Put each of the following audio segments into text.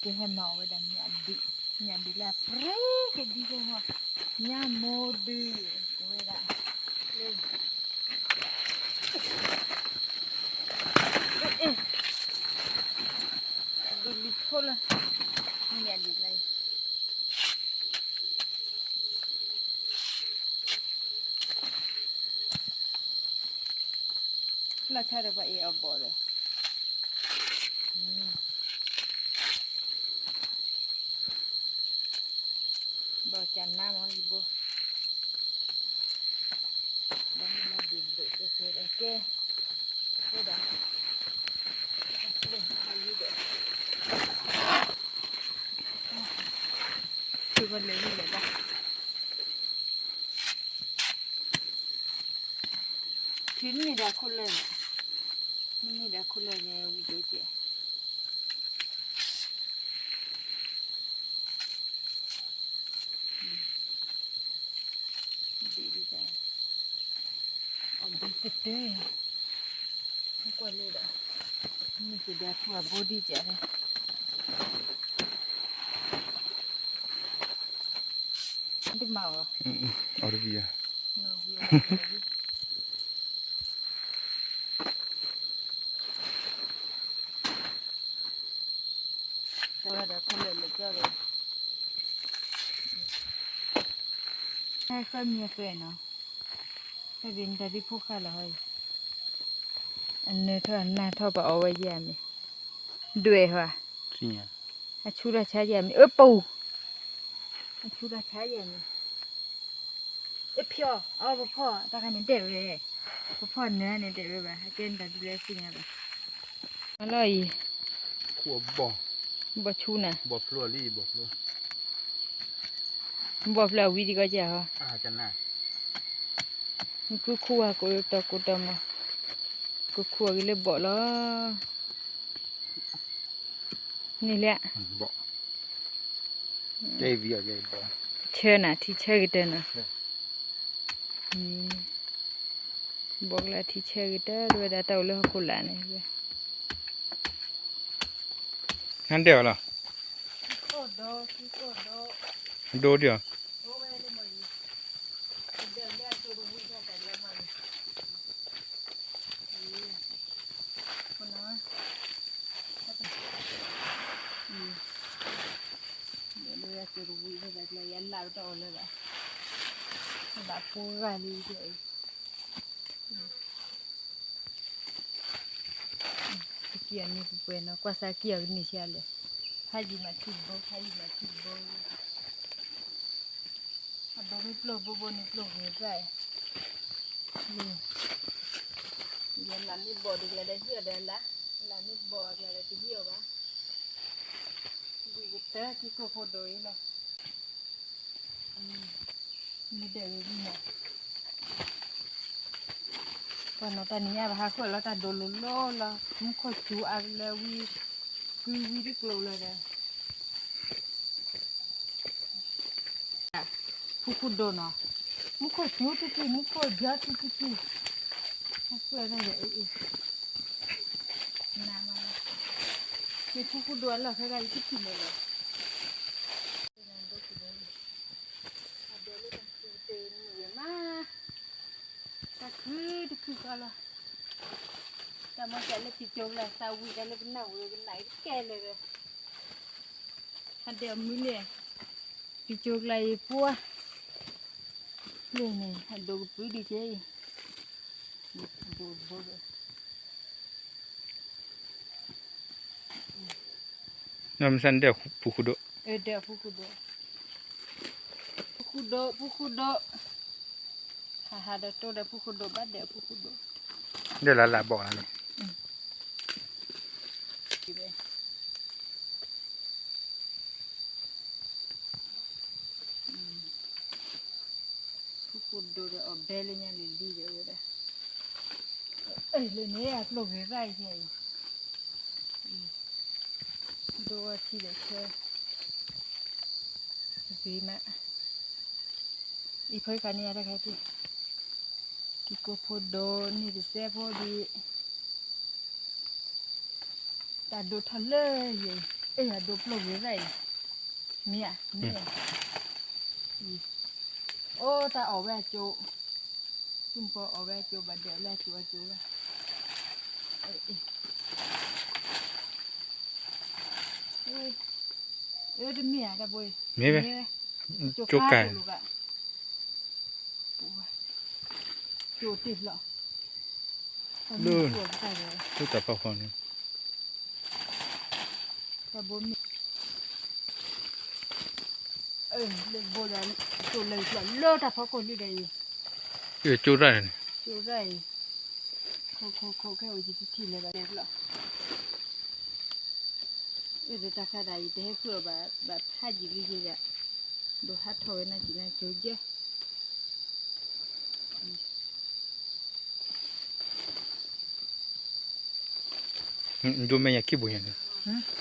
ကဟဲမၤအီၣ်ဝဲဒၣ်ညၣ်ဒုး, ညၣ်ဒုးလၢအပြ့ကဒံကမီၤ, ညၣ်မိၢ်ဒုး, ဝဲဒၣ်, ဒုးလံၤဖိလၢ, ညၣ်ဒုးလၢ လီၤဆီဒီးပှၤအံၤအဘီၣ်ဒီး, ဘီၣ်ကနါမ့ၢ်ယဘိ, ဒီးမ့ၢ်လၢဒုးဘိၣ်ကဲကဲဒီးကဲ, ဒီး, ဒီး, ဒီး, ဒီး, ထံနံၣ်ဒီးခိၣ်လၢာ်, နံၣ်ဒီးခိၣ်လၢာ်န့ၣ်ဝံၤဒိၣ်ကဲ, ဒ်, အဘံတတၢ်, ကွၢ်လၢဒီး, နံၣ်ကဒီးထူအဘိဒံးကဲလၢ တမၤအီၤ, အီၤတဝံၤဧါ, ဒီးခိၣ်လၢာ်လၢာ်ကဲဒီး, ဟဲဃၢမံၤဃဲနီၤ, ဖဲဒ်နတၢ်ဒ်ဖိဃၢ်လီၤဟီ, အနၢထီၣ်အနၢထီၣ်ပအီၣ်ဝဲယဲၢ်မံၤ, ဒွဲၣ်ဟီ, အဆူၣ်ထီၣ်ဆါယဲၢ်မံၤ, အပူၤ, အဆူၣ်ထီၣ်ဆါယဲၢ်မံၤ, အဖျီၣ်, အပဖီၣ်, တၢ်ခါန့ၣ်ဒဲးဝဲ, ပဖီၣ်နၢန့ၣ်ဒဲးဝဲဘၣ်, အကဲနတၢ်ဒ်လဲၣ်သ့ၣ်ညါဘၣ်, အလီၢ်အံၤ, ခိၣ်ဘီၣ်, ဘီၣ်ဆူၣ်နၤ, ဘီၣ်ဖျိလံ, ဘီၣ်ဖျိ, ဘီၣ်ဖျိအဝံၤဒံးကီးကဲဟီ, နကုခူၣ်ဝဲကိးတီၤကိးတီၤမး, ကခူၣ်အဂ့ၤလၢဘီၣ်လီၤ, န့ၣ်လၢ, ဆၢနၤ ထံဆၢကတၢၢ်နၤ, ဘီၣ်ကလၢထံဆၢကတၢၢ် တဝဲဒၣ်တၢ်အိၣ်လၢဟီၣ်ခိၣ်လာ်န့ၣ်, ဟဲဒဲးအီၤလီၤ, ဒိဒံးအီၤ, လၢအစိၤတဝံၤဖဲဘၣ်ကျါ ယလၢတၢ်အီၣ်လၢၤဘၣ်, ဘၣ်ဖိဂၤလံ, တကံၢ်အနံၣ်ပှဲၤပှဲၤနီၤ ကွၢ်စၢ်ကံၢ်အီၤကန့ၢ်ဆံးလဲၣ်, ဖးယံာ်မးထံတဘိ ဖးယံာ်မးထံတဘိ, အဘိမ့ၢ်ပျိၢ်ဘိဘိန့ၣ်ပျိၢ်ဂ့ၤသၣ်, ယလၢမ့ၢ်ဘီၣ်တကျါဒီးဟံးအီၤဒီးအလၢ်, လၢမ့ၢ်ဘီၣ်အကျါဒီးတဟံးအီၤဘၣ်, ဘှံးကတၢၢ်ထံကိၢ်ဖိဒိၣ်အံၤလီၤ, မ့ၢ်ဒဲးဝဲဒ်န့ၣ်, ပှၤနီၢ်တၢ်နံၤညါဘၣ်ဟးဃၢလီၤတၢ်ဒိးလိၤလိၤလီၤ မူခိၣ်စူၤအါလၢဝံၤ, ကွံဝံတကျိၤလၢၤဒီး ဖူခိၣ်ဒိၣ်နီၤ, မူခိၣ်စူၤထံထံ မူခိၣ်ယီၤထံထံထံ, အဃၢတၢ်ဒီးအ့ၣ်အ့ၣ်, နမၤလီၤ, မ့ၢ်ဖူခိၣ်ဒိၣ်အလီၢ်ဖဲဂၤအံၤတထံၣ်န့ၣ်လီၤ, အဒိးလၢတၢ်သူတ့ၢ်မုာ်ဝဲမး, တၢ်ခုတခုဃီလီၤ, တၢ်မၤစၢၤလၢပံၤကၠိလၢသးဝံၣ်တၢ်လၢပနၢ်ဝံၤကနၣ်အံၤတကဲလၢာ်ဒီး အဒဲးအမုၢ်လံ, ပံၤကၠိကျါအံၤပှၢ်, လၢန့ၣ် အဒိးကပုၢ်ဒံးကဲအံၤ, အဒိးဘိဒီး, နမ့ၢ်စၢ်န့ၣ်ဒဲးဖူခိၣ်ဒိၣ်, ဒဲးဖူခိၣ်ဒိၣ်, ဖူခိၣ်ဒိၣ်ဖူခိၣ်ဒိၣ်, ဟးဟးဒီးတိၢ်ဒီးဖူခိၣ်ဒိၣ်ဘၣ်ဒဲးဖူခိၣ်ဒိၣ်, ဒဲးလၢလၢဘီၣ်လၢန့ၣ် ဖူခိၣ်ဒိၣ်ဒီးအီၣ်ဘဲလၢညါလံၤလံၤဒီးဝဲဒၣ်, လၢန့ၣ်အကျိၣ်ဂ့ၤသၣ်အံၤ, ဒိၣ်ဝဲထံဒီးဆၢ, ဂ့ၤမး, အံၤဖဲခါန့ၣ်ယတခါတံၢ်, ထံကိၢ်ဖိဒိၣ်န့ၣ်တစဲးဖိဒံး, တၢ်ဒိၣ်ထီၣ်လၢယဲၢ် အဒိပျိၢ်ဂ့ၤရၣ်အံၤ, မ့ၢ်ဧါ, မ့ၢ်ဧါ, အိၣ်တၢ်အီၣ်ဝဲအကၠိ, သူၣ်ပီအီၣ်ဝဲအကၠိ ဘၣ်ဒဲးလၢအကၠိအကၠိလီၤ, အၢ တမ့ၢ်ဧါ တၢ်ဘိအံၤ, မ့ၢ်ဝဲ, ကၠိကၢ် ကၠိတ့ၢ်လီၤ, လၢတၢ်ဖီခိၣ်န့ၣ်, တၢ်ဘိမ့ၢ် လၢဘိဒီး ကၠိလၢကၠိလၢတၢ်ဖီခိၣ်လံဒီးအံၤ, ကၠိရၣ်န့ၣ်, ကၠိရၣ်အံၤ, ခိခိခိခဲအိၣ်ယံၤတထံၣ်လၢၤဘၣ်လၢလီၤ, အၢ ဒီးတၢ်ခါဒၣ်အံၤ တဟဲဃုအီၤဘၣ် ဘၣ်ဖးယံာ်လံယဲယၤ, ဒိးဟးထီၣ်ဝဲနၤကံနၤကၠိယဲ ဒိမဲာ်ညါခံဘိညါန့ၣ်,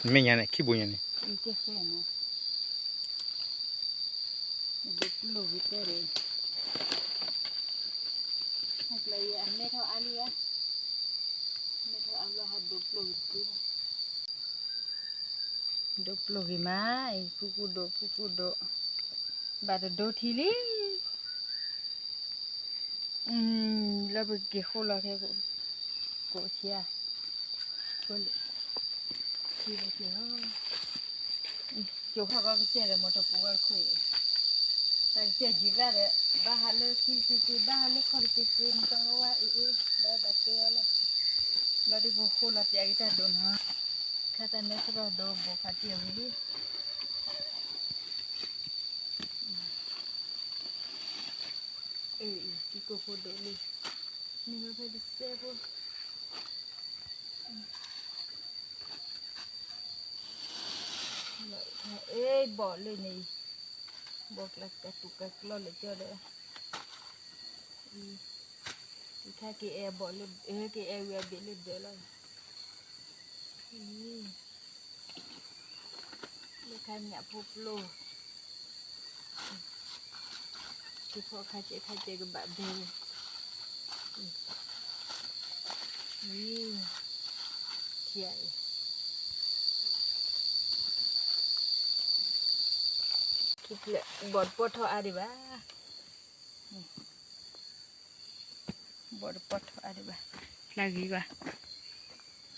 မဲာ်ညါန့ၣ် ခံဘိညါန့ၣ်, ဒိပျိၢ်ဂ့ၤတဲဒီး, အကျဲအမဲထီၣ်အါလံဧါ, မဲထီၣ်အါလီၤဟးဒိပျိၢ်ဂ့ၤတပူၤ, ဒိပျိၢ်ဂ့ၤမးအံၤ ဖုကူဒိၣ် ဖုကူဒိၣ်, ဘၣ်တဒိထံလံ လၢပက့ၤဃိလီၤခဲ, ကိးဆံး, ကၠိခီၣ်ကီကစဲၢ်ဒီး မီၤတပူၤဝဲတခိၣ်အံၤ, တၢ်ကစဲၢ်ယံၤလၢ်ဒီး ဘၣ်ဟးလၢခံက့ၤက့ၤ ဘၣ်ဟးလၢခီၣ်တက့ၤက့ၤ မတၤဝဲအ့ၣ်အ့ၣ် ဒီးဘၣ်တဲအီၤလီၤ, ဘျီဒ်ပဃိလီၤပျးက့ၤတၢ်ဒိၣ်နီၤ, ခါတၢ်နဲၣ်စရီဒိၣ်ဘိၣ်ဖးတံၢ်အီၤဝံၤလံ အ့ၣ် ကံကိၢ်ဖိဒိၣ်လံ, န့ၣ်ဝဲဖဲတစဲးဖိ, အ့ၣ် ဘီၣ်လၢန့ၣ်, ဘီၣ်ကျါကတူၢ်ကကျီလၢကၠီဒီး, က့ၤအဲၣ်ဘီၣ်လၢ, က့ၤအဲၣ်ဝံၤအဘ့ၣ်လၢဒၢးလီၤ, လၢခါညၣ်ဖိပျိၢ် က့ၤဖီခါစဲးခါစဲးကဘၣ်ဘဲ, ထံအံၤ, ဘီၣ်တပီၢ်ထီၣ်အါဒံးဘၣ်, ဘီၣ်တပီၢ်ထီၣ်အါဒံးဘၣ်, ဖျါဂ့ၤဘၣ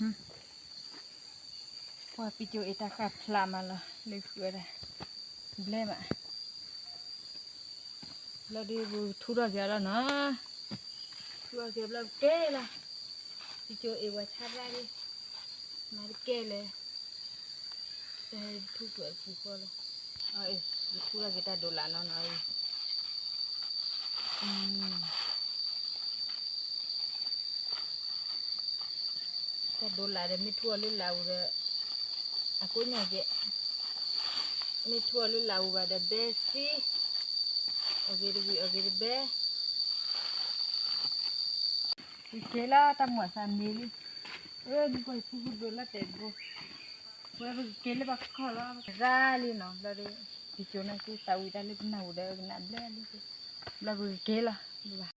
်, ပှၤပံကၠိအ့ၣ်တၢ်ဃၣ်ဖျါမးလီၤ လၢဃုာ်ဒၣ်, ဘျဲမး, ဘျီဒ်ပထူထီၣ်က့ၤအီၤလီၤနီၤ, ထူထီၣ်က့ၤဘျီပကဲလီၤ, ပံကၠိအ့ၣ်ဝဲဆါရၣ်လံ, မၤတကဲလဲၣ်, တၢ်ထူကွဲးပူၤဃီလီၤ, ယထူထီၣ်က့ၤတၢ်ဒိးလးနီၤနီၤ, တၢ်ဒိးလးဒီး မ့ၢ်ထူအီၤလၢလးအူဒီး အကိးညါကဲ, မ့ၢ်ထူအီၤလၢလးအူဘၣ်ဒီး ဘဲသံ, အဂ့ၤတဝံၤ အဂ့ၤတဘဲ, ပက့ၤလၢတၢ်မၤသးမ့ၢ်လံ, အၢ မ့ၢ်ကွၢ်ဖုဖုဒိးလၢတဲာ်တဘိ, ဝဲပကက့ၤလၢပခီၣ်လီၤ ပကရၣ်လံနီၤ, ဘျီဒီး ပကၠိနာ်က့သးဝံၣ်တၢ်လၢပနၢ်ဟူဒီးကနၣ်ဘျဲၣ်လံ, ဘျီပကက့ၤလီၤ, ဘၣ်ဘၣ်.